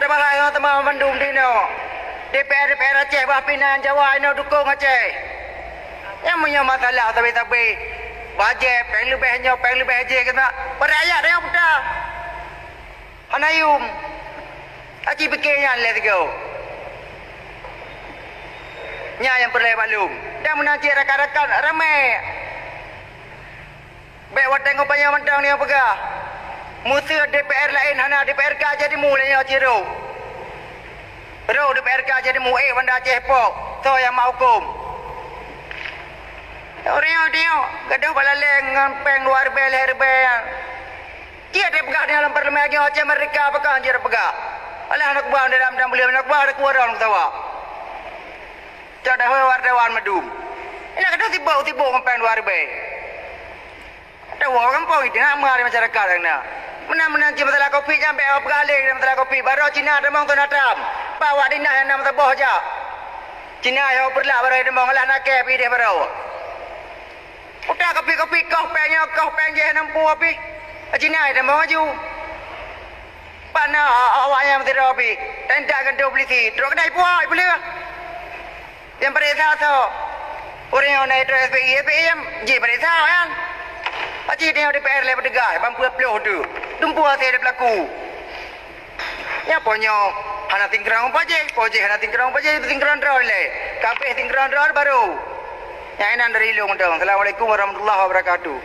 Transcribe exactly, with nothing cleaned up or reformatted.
Bahai ngon teuma mandum di inoe. DPR, DPR Aceh bah pinan Jawa inoe dukong Aceh. Nyang meunyoe masalah sabe-sabe, bajée péng leubeh nyoe, péng leubeh jih keunan, padahai rakyat nyang buta. Hana yum. Aci pike nyan lé sigoe. Nyan nyang peureulée maklum. Dan meunan cit rakan-rakan ramé. Bék watée ngon panyang mantong nyoe peugah, musoh DPR laén hana DPRK jadi mu lé nyoe cit rôh. Rôh DPRK jadi mu ék banda Aceh pok, soe nyang mak huköm. Ureuëng nyoe, gadoh bak laleng ngon péng dua ribée lhée ribée nyan. Cit tapeugah nyoe lam parlemen, nyoe Aceh merdeka pakon cit tapeugah. Alah aneuk buah dalam dan beuliam aneuk buah ada kuwarong sawa. Cok dahôi wartawan madum. Ina gadoh sibok-sibok ngon péng dua ribée. Ada wong gampông itu nak meuhari masyarakat yang na. Meunan-meunan cit masalah kopi nyan bék awak peugah lé masalah kopi. Baroe Cina tamong tu na tram. Ba awak dinah nyang na meusaboh jak. Cina yoh peureulak baroe tamong alah nakée pih deh baroe. Utak kopi-kopi koh péng nyoe, koh péng jih hana meupuih pih. Cina tamong aju. Pana awak nyang meusidroe pih. Dan dak gantung polisi. Trok kedai puai puleuh. Nyang pareksa soe? Ureuëng nyang na itu S P I, S P I nyang jih pareksa kan? Aci dia DPR lé petugas, bang peuet ploh tu. Tumpu hase dia pelaku. Nyan po nyoe hana tingkrong pajéh, pajéh hana tingkrong pajéh, tingkrong droe lé. Kabeh tingkrong droe baru. Nyang inan dari Ilung dong. Assalamualaikum warahmatullahi wabarakatuh.